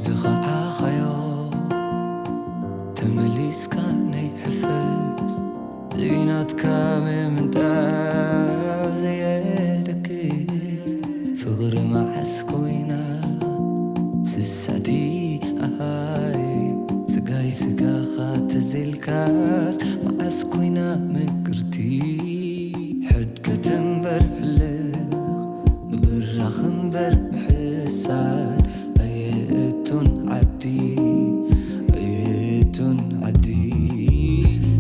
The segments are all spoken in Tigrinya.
ዝኸዓኻዮ ተመሊስካ ናይ ሕፈስ ዘይናትካ ምምንጣር ዘየደግስ ፍቕሪ መዓስ ኮይና ስስዕቲ ኣሃይ ስጋይ ስጋኻ ተዘልካስ መዓስ ኮይና ምቅርቲ ሕድገት እምበር ህልኽ ምብራኽ እምበር ምሕሳር ኣየእቱን ዓዲ ኣየእቱን ዓዲ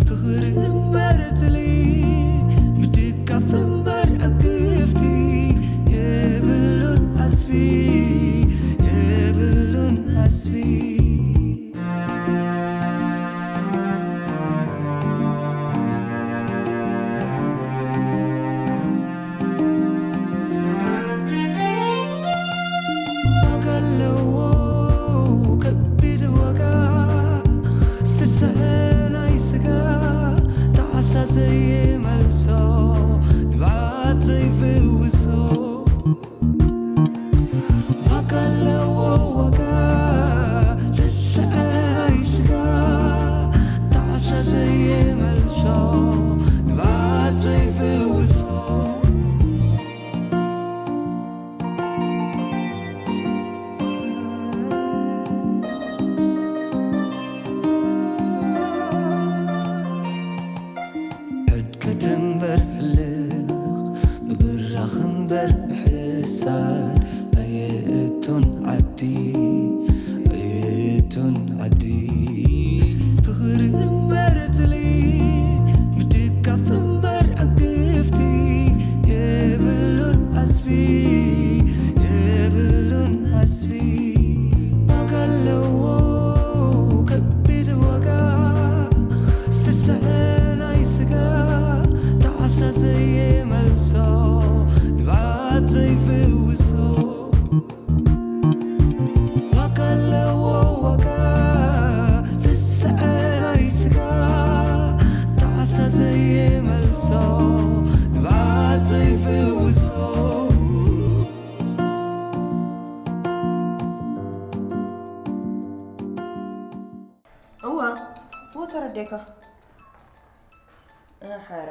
ፍቕሪ እምበር ትሊ ምድጋፍ እምበር ዕግፍቲ የብሉን ዓስቢ የብሉን ዓስቢ ዋጋ ኣለዎ ከቢድ ዋጋ ስስዐ ናይ ስጋ ጣዕሳ ዘይመልሶ ንብዓት ዘይፍውሶ ዋጋ ኣለዎ ዋጋ ዝስዐ ናይ ስጋ ጣዕሳ ዘይመልሶ ንብዓት ዘይፍውሶ ሕድገት እምበር ህልኽ ምብራኽ እምበር ምሕሳር ኣየእቱን ዓዲ ኣየእቱን ዓዲ ፍቕሪ እምበር ትሊ ምድጋፍ እምበር ዕግፍቲ የብሉን ዓስቢ የብሉን ዓስቢ ዋጋ ኣለዎ ከቢድ ዋጋ ስስዐ ናይ ስጋ ጣዕሳ ዘይመልሶ ንብዓት ዘይፍውሶ ዋጋ ኣለዎ ዋጋ ዝስዐ ናይ ስጋ ጣዕሳ ዘይመልሶ ንብዓት ዘይፍውሶ እዋ እዎ ተረዴካ ሓረ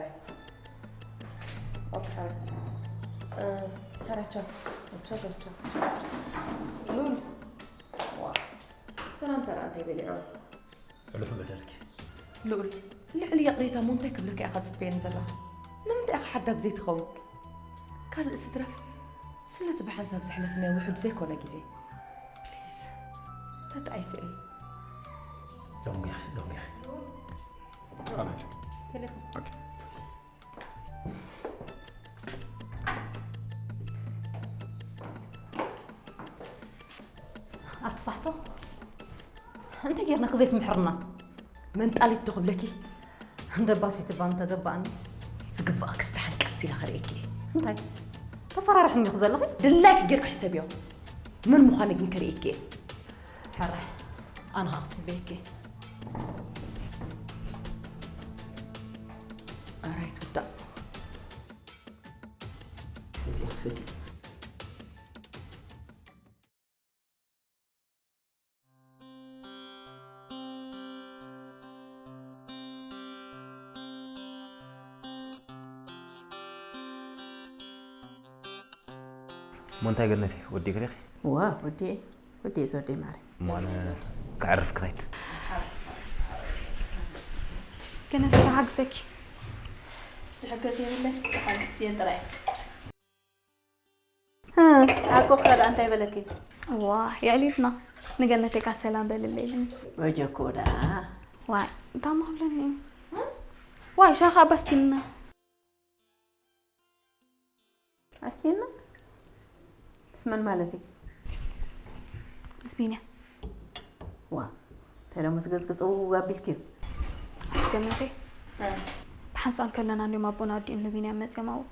ኦኬ ሓረ ሓረ ቻው ቻው ቻው ቻው ሉል ዋ ሰላምታ ደኣ እንታይ በሊዖ ሕሉፍ በደልኪ ልኡል ልዕሊ ይቕሬታ እሞ እንታይ ክብለካ ኢኻ ትጽበየኒ ዘለኻ ንምንታይ ኢኻ ሓዳግ ዘይትኸውን ካልእ ስድረፍ ስለቲ ብሓንሳብ ዘሕለፍናዮ ውሑድ ዘይኮነ ግዜ ፕሊዝ ተጣዒሰ እየ ደንጊኺ ደንጊኺ ኣሜን ቴሌፎን ኦኬ ኣትፋሕቶ እንታይ ጌርና ክዘይትምሕርና መንጣሊቶ ክብለኪ እንደ ባሲት ባን ተገባእኒ ዝግባእ ክስተሓን ቀስ ኢለ ከርእየኪ እንታይ ተፈራርሕኒ ዘለኺ ድላይክ ጌርኪ ሕሰብዮ መን ምዃነ ግን ከርእየኪ ሕረ ኣነ ኸዓ ክፅበየኪ ኣራይት ውዳእ ክፈትዮ ክፈትዮ እሞ እንታይ ገነተይ ወዲእኪ ዲኺ? እዋ ወዲኤ ወዲኤ ዘወደይ ማረ። እሞ ኣነ ከዕርፍ ክኸይድ። ገነተይ ክሓግዘኪ። ዝሕገዝ የብለይ፣ ክሓግዝየን ጥራይ። ኣኮ ከዳ እንታይ በለኪ? ዋ የዕሊልና ንገነተይ ካ ሰላም በልለይ ኢሉኒ። በጀኮ ደኣ። ዋ እንታይ ማክለኒ? ዋይ ሻኻ ባስቲና። ኣስቲና? ምስ መን ማለት እዩ? ምስ ቢንያ። ዋ እንታይ ደሞ ዝገዝግጽ ኣቢልክዮ? ገነተይ። ብሓንሳእ ከለና እንዲም ኣቦና ኣዲኡን ንቢንያም መጺኦም ኣብኡ።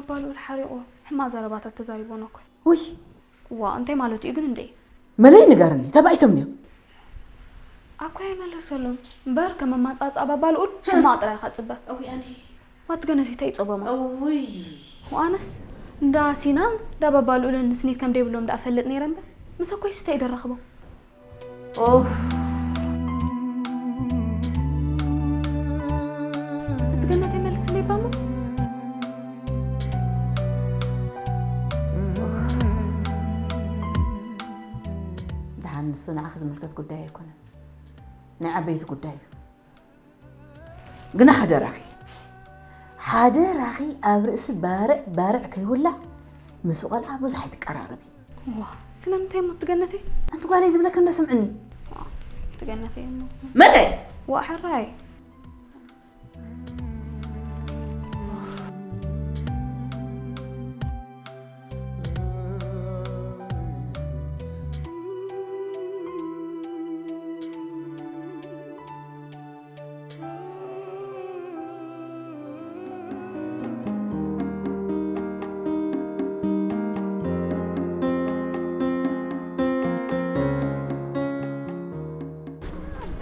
ባልኡል ሓሪቑ ሕማቕ ዘረባታት ተዛሪቦ ነኮ። ውይ ዋ እንታይ ማለቱ እዩ ግን እንዴ? መለይ ንገርኒ ተባኢሶም ድዮም? ኣኮ ኣይመለሰሉን እምበር ከም ኣማጻጽኣ ባባልኡል ሕማቕ ጥራይ ኢኻ ትጽበ። እውይ ኣነ ዋት ገነተይ እንታይ ይጸቦማ? እውይ ዋነስ እንዳ ሲናን እንዳ ባባልኡልን ስኒት ከም ደይብሎም ደኣ ፈልጥ ነይረ እምበር ምስ ኣኮይስ እንታይ እዩ ደራኽቦም? ኦፍ እቲ ገነተይ መልስለይ ባሞ። ደሓን ንሱ ንዓኺ ዝምልከት ጉዳይ ኣይኮነን፣ ናይ ዓበይቲ ጉዳይ እዩ። ግና ሓደራኺ ሓደራኺ ኣብ ርእሲ ባርዕ ባርዕ ከይውላዕ ምስ ቆልዓ ብዙሕ ኣይትቀራረቢ። ዋ ስለምንታይ እሞ ትገነተይ? ኣንቲ ጓለይ ዝብለኪ እንዶ ስምዕኒ። ትገነተይ እሞ መለይ ዋ ሕራይ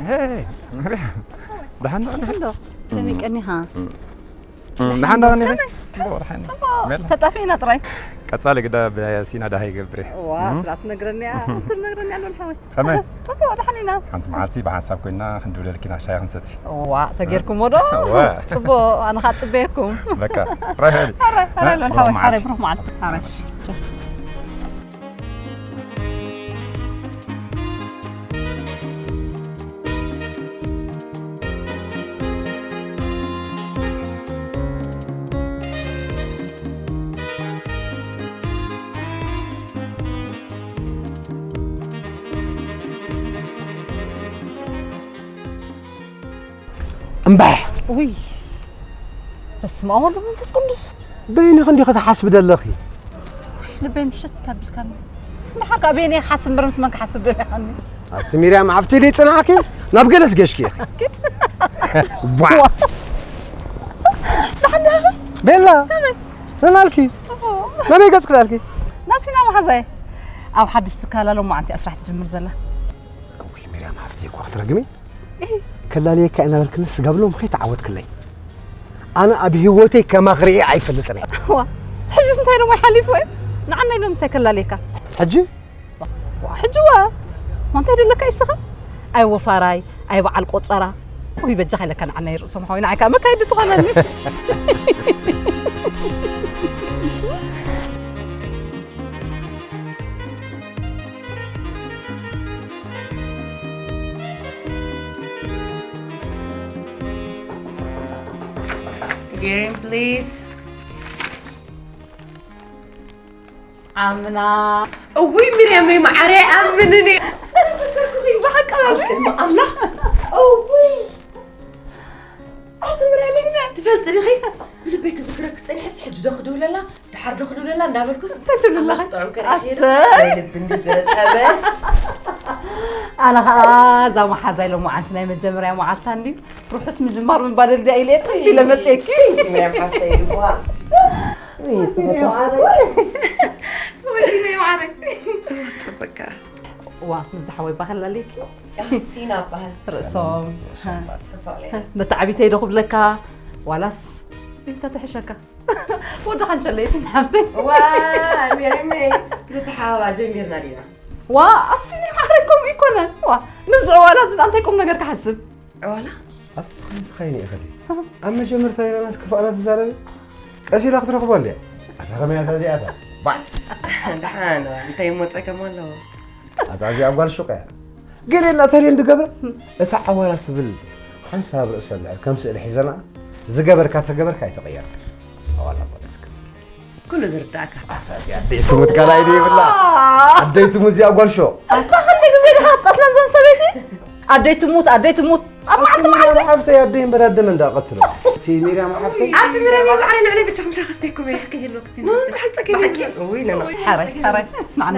ሄይ መርያ ደሓን ዶ እንዶ ከመይ ቀኒኻ? ደሓን ዶ ቀኒኺ? ጽቡቕ ደሓን ጽቡቕ ተጣፊእና ጥራይ። ቀጻሊ ግዳ ብሲና ደሃይ ይገብር እየ። ዋ ስላ ትነግረኒ እያ ትነግረኒ ኣሎ ሓወይ። ከመይ? ጽቡቕ ደሓን ኢና። ሓንቲ መዓልቲ ብሓንሳብ ኮይና ክንድውለልኪ ኢና ሻሂ ክንሰቲ። ዋ ተጌርኩሞ ዶ? እወ። ጽቡቕ ኣነ ኸኣ ጽበየኩም። በቃ ራሄል። ሓረ ሓረ ኣሎ ብሩኽ ሓወይ ሓረ መዓልቲ። ብሩኽ መዓልቲ ሓረ። እምባሕ ውይ በስመ ኣብ ወወልድ ወመንፈስ ቅዱስ በይንኺ እንዲኺ ትሓስቢ ደለኺ ልበይ ምሽት ኣቢልካኒ። እንድሓር ከኣ በይነይ ክሓስብ እምበር ምስ መን ክሓስብ ደሊኻኒ? ኣብቲ ሚርያም ሓፍተይ ደይ ጽናዕኪ ናብ ገለስ ገሽኪ ኢኺ። ቧዕ ደሓን ዲኻ? ቤላ ነናልኪ ጽቡቕ ናበይ ገጽ ክላልኪ ናብ ሲና መሓዛይ ኣብ ሓድሽ ትካል ኣሎ መዓንቲ ስራሕ ትጅምር ዘላ። እውይ ሚርያም ሓፍተይ እኮ ክትረግሚ ከላልየካ ኢና በልክኒ ስጋብ ሎም ከይተዓወትክለይ ኣነ ኣብ ህይወተይ ከማኽሪኤ ኣይፈልጥን እየ ዋ ሕጂስ እንታይ ደሞ ይሓሊፉ እዩ ንዓና ኢሎም ምሳይ ከላልየካ ሕጂ ዋ ሕጂ ዋ እንታይ ደለካ ይስኻ ኣይ ወፋራይ ኣይ በዓል ቆጸራ ወይ በጃ ከይለካ ንዓና ይርእሶም ሓወይ ንዓይ ከዓ መካየዲ ትኾነኒ Get in, please. ዓምና እውይ ሚርያመይ መዓረይ ኣምንኒ ዝከርኩኺ ብሓቂ ኣምላኽ እውይ ኣቲ ሚርያመይ ትፈልጢ ዲኺ ብልበይ ክዝክረኪ ፀኒሐስ ሕጂ ዶ ክድውለላ ድሓር ዶ ክድውለላ እንዳበልኩስ እንታይ ትብልለኺ ኣሰይ ልቢ እንዲ ዝረጠበሽ ኣነ ከዓ እዛ መሓዛይ ሎማዓንቲ ናይ መጀመርያ መዓልታ እንድዩ ርሑስ ምጅማር ምባል እንድያ ኢለ ጥብ ኢለ መፅየኪ ሚርያም ሓፍተይ ድዋ ወይኔ ማዕረይ ፅብቅ ዋ ምስ ዝሓወይ ባኸላለይኪ ሲና በሃል ርእሶም ፅፋለይ መተዓቢተይ ዶ ክብለካ ዋላስ እንተ ተሕሸካ ወድኻ እንቸለይ ስንሓፍተይ ዋ ሜሪመይ ክትሓባባ ጀሚርና ዲና ዋ ኣስኒ ማዕረይ ከምኡ ይኮነ ዋ ምስ ዝዕዋላ ዝዳ እንታይ ቁም ነገር ክሓስብ ዕዋላ ኣብቲ ክልተ ኸይኒ ኢኸዲ ኣብ መጀመርታ ኢናናስ ክፋእና ትዛረቢ ቀሲላ ክትረኽቦ እንድያ ኣታ ከመይ ኣታ እዚኣታ ባዕ ደሓን እንታይ ይሞፀ ከም ኣለዎ ኣታ እዚኣ ጓል ሹቕ እያ ግን የላ ተልየ እንድገብረ እታ ዓዋላ ትብል ሓንሳብ ርእሰ ልዕል ከም ስእሊ ሒዘና ዝገበርካ ተገበርካ ኣይተቐየር ኣዋላ ማለት ኩሉ ዝርዳእካ ኣደይ ትሙት ካልኣይ ደይ ይብላ ኣደይ ትሙት እዚኣ ጓል ሹቕ ኣታ ክንዲ ግዜ ዲኻ ክትቀትለን ዘን ሰበይቲ ኣደይ ትሙት ኣደይ ትሙት ኣብ መዓልቲ መዓልቲ ሓፍተይ ኣደይ እምበር ኣደመ እንዳቐትሎ እቲ ሚርያም ሓፍተይ ኣቲ ምረሚ ባዕሪ ንዕነ ብቻ ምሻ ክስተይኩም እየ ክህልወ ክስቲ ኑን ብሓንፀ ከይበልኪ ውይ ነነ ሓራይ ሓራይ ንዓና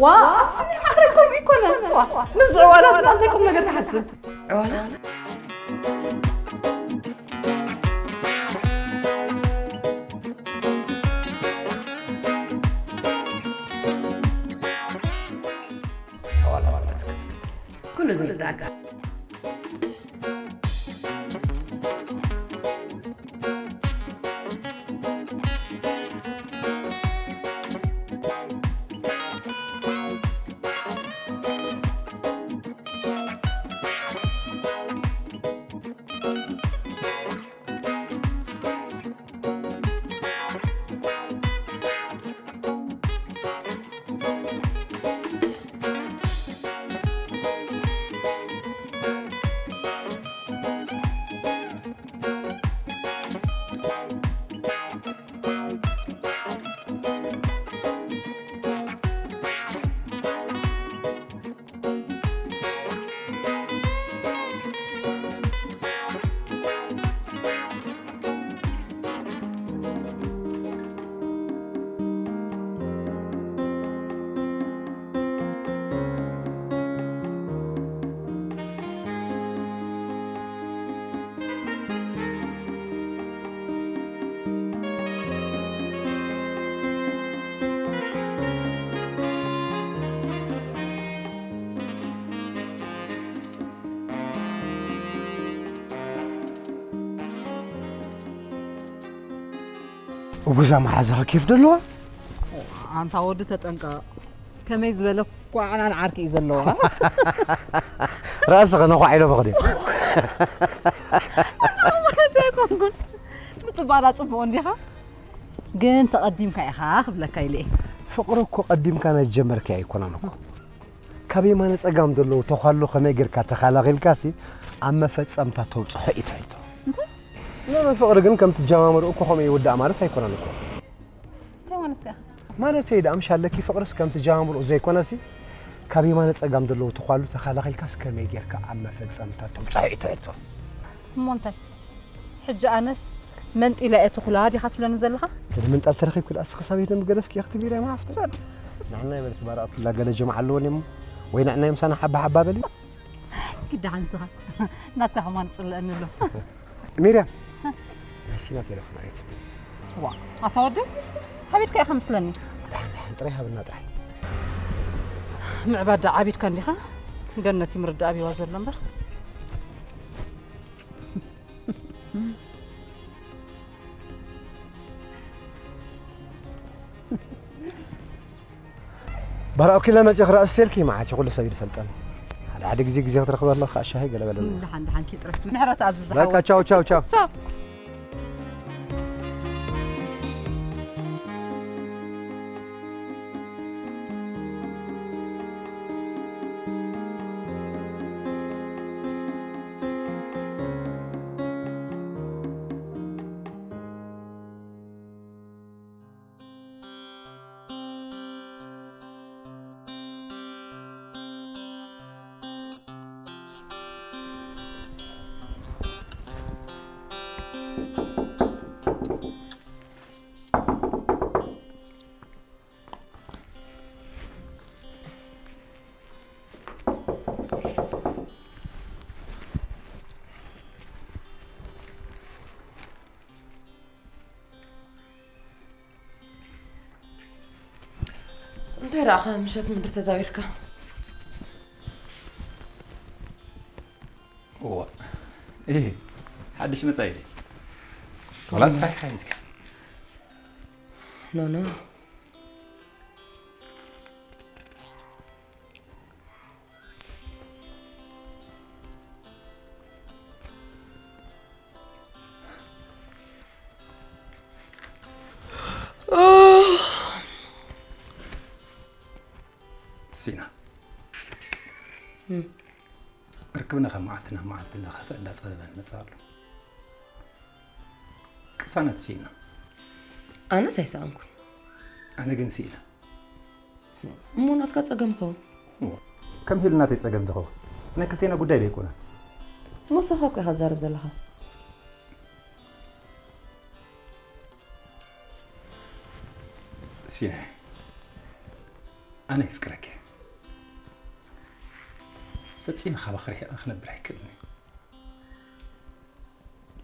ዋ ኣስኒ ማዕረ ከምኡ ይኮነ። ዋ ምስ ዕዋላ እንታይ ቁም ነገር ክሓስብ? ዕዋላ ዕዋላ ማለት ኩሉ ዝርዳእካ። እጉዛ መሓዛኸ ኬፍ ደለዋ? ኣንታ ወዲ ተጠንቀቕ። ከመይ ዝበለ ኳዕናን ዓርኪ እዩ ዘለዋ። ራእስኸ ነዃዕ ኢሎ በኽዲ። ማለት ኣይኮንኩን። ምጽባላ ጽቡቕ እንዲኻ። ግን ተቐዲምካ ኢኻ ክብለካ ኢለ እየ። ፍቕሪ እኮ ቀዲምካ ናይ ዝጀመርካዮ ኣይኮነን እኮ። ካብ የማነ ጸጋም ዘለዉ ተዃሉ ከመይ ጌርካ ተኸላኺልካሲ ኣብ መፈጸምታ ተውጽሖ እዩ ትሕቶ። ኖ፣ ኖ፣ ፍቕሪ ግን ከም ትጀማምሩ እኮ ከምኡ ይውዳእ ማለት ኣይኮነን እኮ። እንታይ ማለትካ ኢኻ? ማለተይ ደኣ ምሽ ኣለኪ ፍቕርስ ከም ትጀማምሩ ዘይኮነሲ ካብ የማነ ጸጋም ዘለዉ ተዃሉ ተኸላኺልካስ ከመይ ጌርካ ኣብ መፈጸምታ ተውጽሖ እዩ ትሕቶ። እሞ እንታይ? ሕጂ ኣነስ መንጢላ እየ ትኹላ ዲኻ ትብለኒ ዘለኻ? እቲ ንምንጣል ተረኺብኪ ደኣ እስኺ ሳብ የደም ገደፍኪ እያ ክትብሊ ዳይማ ሓፍቲ። ሸድ። ንሕና ይበልኪ ባርኣቱላ ገለ ጀምዓ ኣለወን እሞ ወይ ንዕና ምሳና ሓባ ሓባ በሊ። ግዳ ሓንስኻ ናትካ ከማን ጽልአኒ ኣሎ። ሚርያም፣ ናይ ሲና ቴሌፎን ኣየት። ዋ፣ ኣታ ወዲ፣ ሓቢድካ ኢኻ ምስለኒ። ደሓን፣ ደሓን፣ ጥራይ ሃብና ጥራይ። ምዕባድ ደኣ ዓቢድካ እንዲኻ? ገነት ምርዳእ ኣብይዋ ዘሎ እምበር። ባራኦኪለ መጺ ክረኣስ ሴልኪ መዓት ኩሉ ሰብ ይፈልጠን። ሓደ ሓደ ግዜ ግዜ ክትረኽበ ኣለኻ ሻሂ ገለ በለ። ደሓን ደሓን ኪጥረፍ ምሕረት ኣዝዝ በቃ ሓወይ። ቻው ቻው ቻው። ቻው። እንታይ ደኣ ኸ ምሸት ምድሪ ተዛዊርካ? እዋ፣ እህ፣ ሓድሽ መጻኢ ድዩ? ወላ እንታይ ሓይዝካ? ኖ፣ ኖ። ሲና። እም። ርክብና ካብ መዓልቲ ናብ መዓልቲ እናኸፍአ እንዳጸበበ ንመጽእ ኣሎ። ቅሳነት ሲና። ኣነስ ኣይሰኣንኩን። ኣነ ግን ሲና። እሞ ናትካ ጸገም ይኸውን። ከም ሄሉ ናተይ ጸገም ዝኸውን ናይ ክልቴና ጉዳይ ዶ ኣይኮነን? ምሳኻ እኮ ኢኻ ትዛረብ ዘለኻ። ሲና። ኣነ የፍቅረኪ። ፈጺመ ካባኺ ርሒቐ ክነብር ኣይክእልን እየ።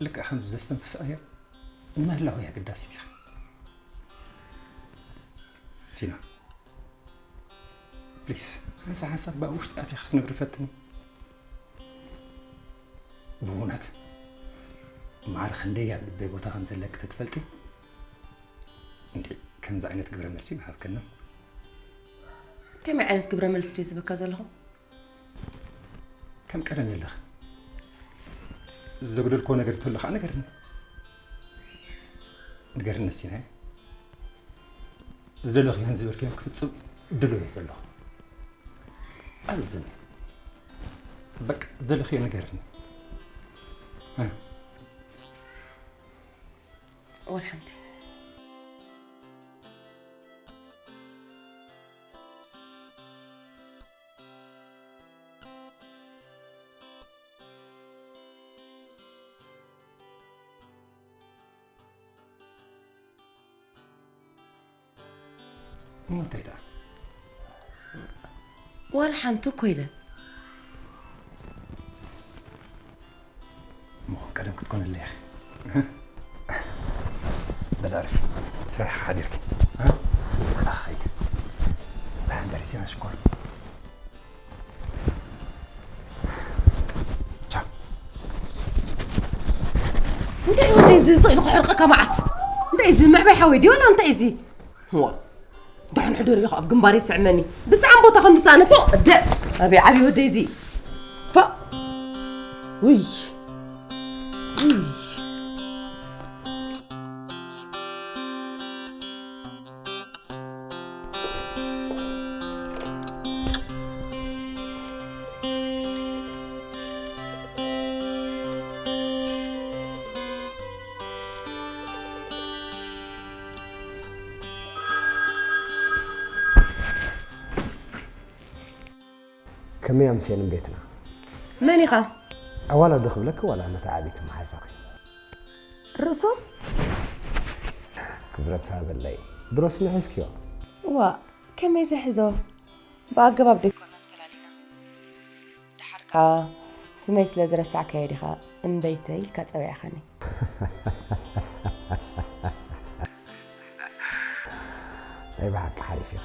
ልክዕ ከምዚ ዘስተንፍስ ኣየር ምህላው እያ ኣገዳሲት ኢኻ። ሲና፣ ፕሊስ፣ ሓንሳብ ሓንሳብ ብኣብ ውሽጢ ኣቲኻ ክትነብሪ ፈትኒ። ብእውነት፣ ማዕረ ክንደይ ኣብ ልበይ ቦታ ከም ዘለኪ ተትፈልጢ፣ እንዴ፣ ከምዚ ዓይነት ግብረ መልሲ ምሃብክኒ። ከመይ ዓይነት ግብረ መልሲ ድየ ዝህበካ ዘለኹ? ከም ቀደም የለኽን። ዘጉደልክዎ ነገር እንተሎ ከዓ ንገርኒ። ንገርኒ ሲናየ። ዝደለኽዮን ዝበልክዮን ክፍጽም ድሉው እየ ዘለኹ። ኣዝን። በቃ ዝደለኽዮ ንገርኒ። እ። ወላ ሓንቲ። እንታይ ደኣ? ዋላ ሓንቲ እኮ ኢለ። እሞ ቀደም ክትኮነለይ ኢኺ። በል ኣረፊ፣ ስራሕ ሓዲርኪ። ኣኸይድ። ብሓንበሪ ሲና ሽኮር። ቻው። እንታይ እዩ ወደይ እዚ ስቕ ኢሉ ክሕርቀካ መዓት? እንታይ እዩ እዚ መዕበይ ሓወይ ድዩ ወላ እንታይ እዩ እዚ? እዋ። ደሓን ሕደር ኢኻ ኣብ ግንባር ይስዕመኒ። ብሰዓም ቦታ ከም ዝሰኣነ ፎ፣ እደ። ኣበይ ዓብይ ወደይ እዚ? ፎ። ውይ። ውይ። ከመይ ኣምስየን ቤትና? መን ኢኻ? ኣዋላ ዶ ክብለኪ ዋላ ነታ ዓቢት መሓዛኺ? ርእሶም? ክብረት ሃበለይ። ድሮስ ንሕዝክዮ? እዋ፣ ከመይ ዝሕዞ? ብኣገባብ ዶ ኣይኮናን ተላሊና? ደሓር ከኣ ስመይ ስለ ዝረሳዕካዮ ዲኻ እምበይተይ ኢልካ ጸዊዕኻኒ? ናይ ብሓቂ ሓሪፍ ኢኺ።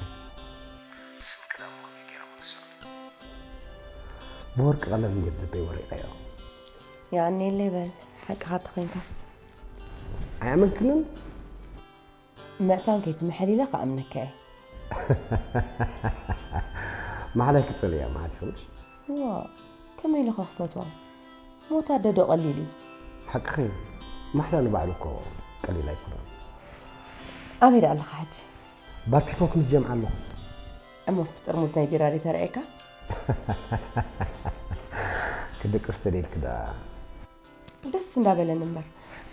ስምኪ ደኣ እሞ ከመይ ገይረ ክርስዖ? ብወርቂ ቀለም እንድየ ብልበይ ወሪቐዮ። የቐንየለይ በል፣ ሓቅኻ ተኾይንካስ። ኣይኣመንክንን? ምዕታን ከይትምሕል ኢለ ክኣምነካ እየ። ማሕላይ ክጽል እያ ማለት ኢኹ ምሽ? እዋ፣ ከመይ ኢለ ኸ ክፈትዋ? ሞት ኣደ ዶ ቀሊል እዩ? ሓቅኺ፣ ማሕላ ንባዕሉ እኮ ቀሊል ኣይኮነን። ኣበይ ደኣ ኣለኻ ሕጂ? ባር ፒኮክ ምስ ጀምዓ ኣለኹ። እሞ ጥርሙዝ ናይ ቢራ ድዩ ተረኣየካ? ክድቅስ ተደልኪ ደኣ። ደስ እንዳበለኒ እምበር።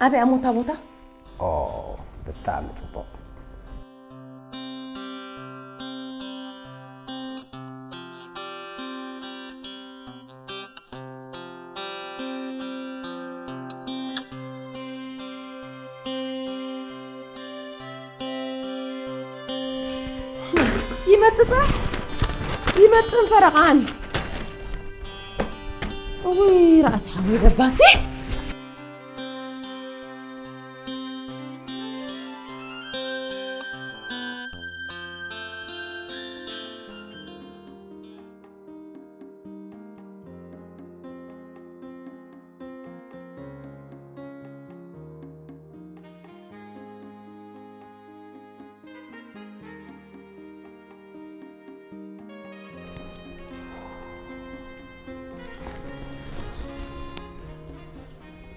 ኣበይ ኣሞ እታ ቦታ? ኦ፣ ብጣዕሚ ጽቡቕ። ይመጽእ ጥራሕ፣ ይመጽእን ፈረቓን። እውይ፣ ራእሲ ሓወይ ደባሲ።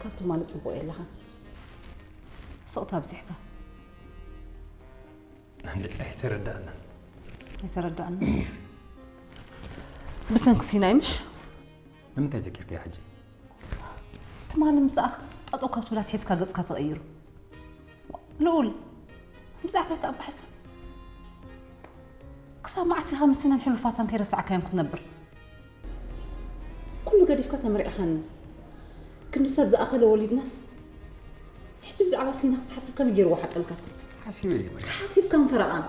ካብ ትማሊ ጽቡቕ የለኻን። ስቕታ ኣብዚሕካ። ኣይተረዳእናን። ኣይተረዳእናን። ብሰንኪ ሲናይ ምሽ? ንምንታይ ዘኪርካዮ ሕጂ? ትማሊ ምሳኣ ጠጠው ካብ ትብል ኣትሒዝካ ገጽካ ተቐይሩ። ልኡል፣ ብዛዕባ ከኣ ባሕሰብ። ክሳብ መዓስ ኢኻ ምስ ሲናን ሕሉፋታን ከይረሳዕካዮም ክትነብር? ኩሉ ገዲፍካ ተመሪዕኻኒ። ክንዲ ሰብ ዝኣኸለ ወሊድናስ። ሕጂ ብዛዕባ ሲና ክትሓስብ ከመይ ገይርዎ ሓጠልካ? ሓሲበ እየ መሪሕ። ሓሲብካን ፈረቓን።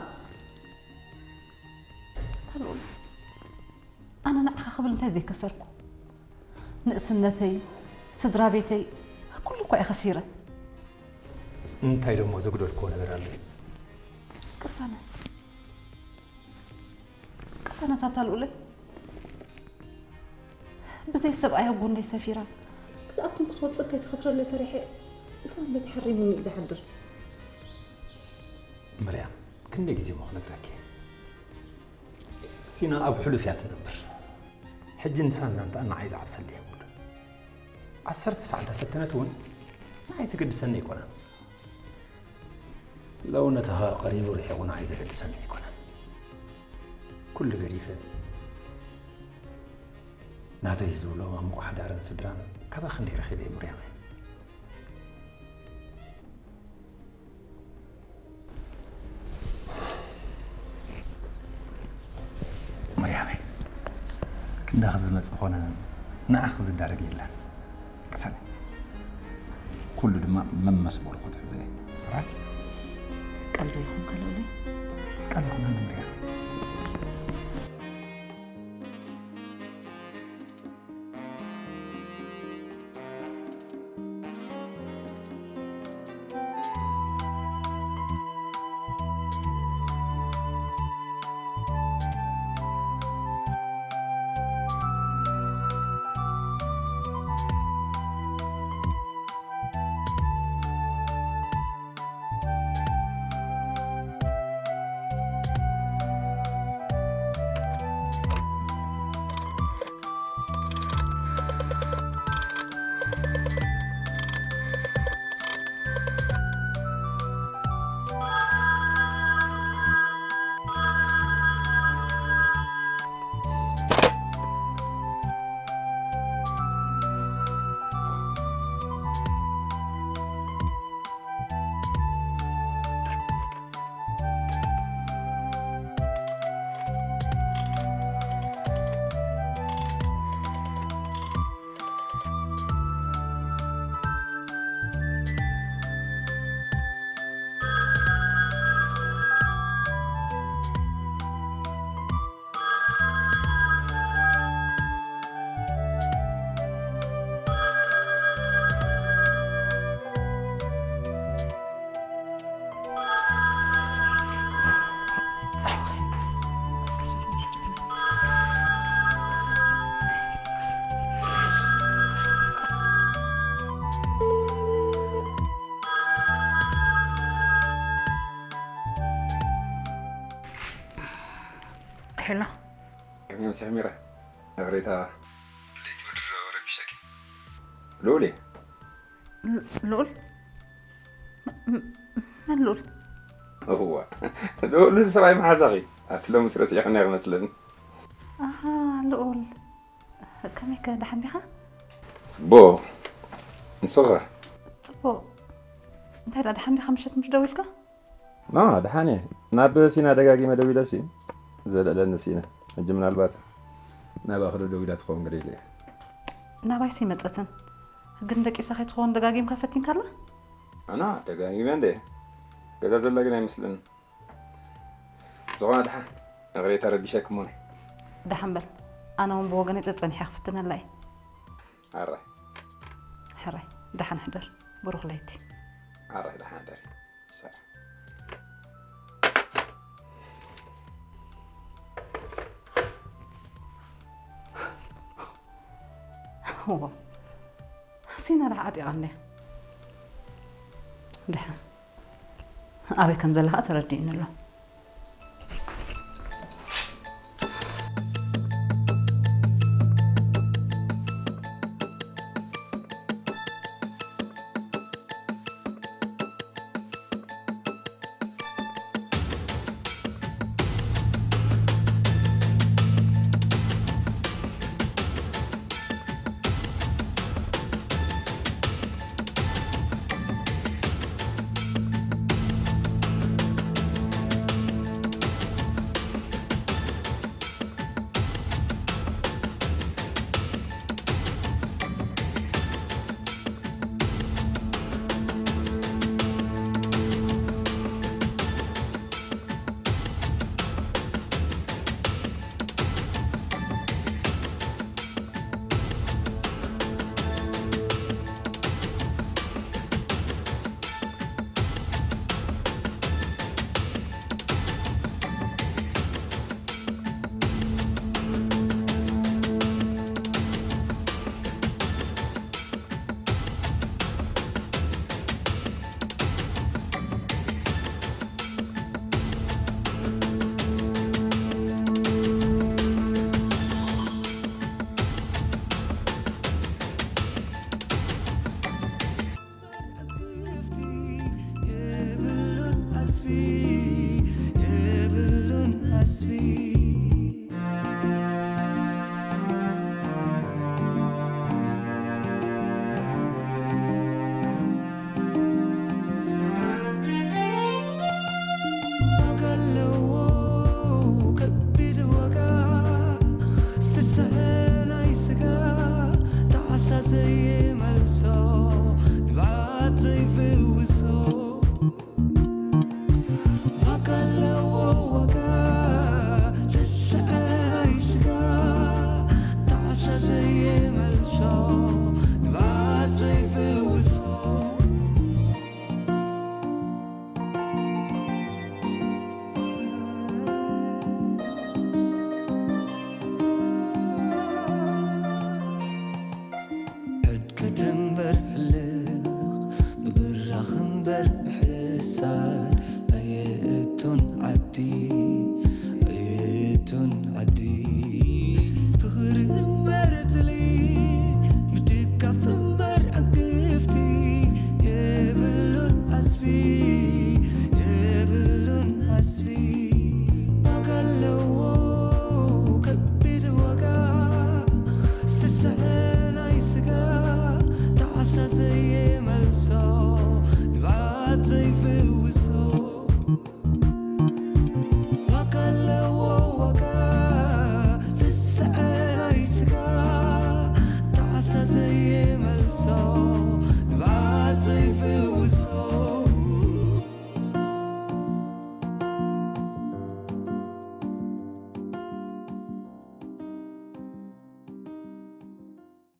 ኣሉላ፣ ኣነ ንዓኻ ክብል እንታይ ዘይከሰርኩ? ንእስነተይ፣ ስድራ ቤተይ፣ ኩሉ እኳ እየ ከሲረ። እንታይ ደሞ ዘጉደልክዎ ነገር ኣሎ? ቅሳነት። ቅሳነት ኣታ ልኡለይ፣ ብዘይ ሰብኣይ ኣብ ጎንደይ ሰፊራ ክትኣቱን ክትወፅእ ከይትኸትረለይ ፈሪሐ፣ እዋን ቤት ሓሪሙኒ እዩ ዝሓድር። መርያም፣ ክንደይ ግዜ እሞ ክነግረኪ? ሲና ኣብ ሕሉፍ እያ ትነብር። ሕጂ ንሳን ዛንታኣን ንዓይ ዝዓብሰለይ የብሉን። ዓሰርተ ሰዓት እንዳፈተነት እውን ንዓይ ዘገድሰኒ ኣይኮነን። ለው ነቲ ሃዋ ቀሪቡ ርሒቑ ንዓይ ዘገድሰኒ ኣይኮነን። ኩሉ ገዲፈ ናተይ ዝብሎ ማሙቕ ሓዳርን ስድራን ካባኺ ክንደይ ረኺበ እየ ምርያመይ። መርያመይ፣ ክንዳኺ ዝመጽእ ኾነ ንኣኺ ዝዳረግ የለን። ቅሰኒ። ኩሉ ድማ መመስበሩ ክትሕዞ እየ። ጥራይ ቀልዶ ይኹን ከለለይ። ቀልዶ ይኹን መርያም። ሄሎ። ከመይ ኣምሲኺ ሚራ? እቕሬታ ለይቲ ምድር ረቢሸኪ። ልኡል እየ። ል-፣ ልኡል? ም-፣ ም-፣ መን ልኡል? እዋ፣ ልኡል ሰብኣይ መሓዛኺ። ኣቲ ሎምስ ረሲዕኽኒ ክመስለኒ። ኣሃ፣ ልኡል። ከመይከ፣ ደሓን ዲኻ? ጽቡቕ። ንስኻ? ጽቡቕ። እንታይ ደኣ፣ ደሓን ዲኻ? ምሸት ምሽ ደዊልካ? ማ፣ ደሓን እየ። ናብ ሲና ደጋጊመ ደዊለሲ፣ ዘለዕለኒ ሲና። ሕጂ ምናልባት ናባኺ ዶ ደዊላ ትኸውን ገለ ኢለ እየ። ናባይሲ መጸትን። ግን ደቂሳ ከይትኸውን ደጋጊምካ ፈቲንካላ? ኣና ደጋጊመ እንደ ገዛ ዘላ ግን ኣይመስለኒ። ዝኾነ ደሓን፣ እቕሬታ ረቢሸክሞ እየ። ደሓን በል። ኣነ እውን ብወገነይ ጸጸኒሐ ክፍትነላ እየ። ኣራይ። ሕራይ፣ ደሓን ሕደር። ብሩኽ ለይቲ። ኣራይ፣ ደሓን ሕደሪ። ሰላም። እዎ። ሲና ደኣ ዓጢቓ እንድያ። ደሓን። ኣበይ ከም ዘላ ኸኣ ተረዲእኒ ኣሎ።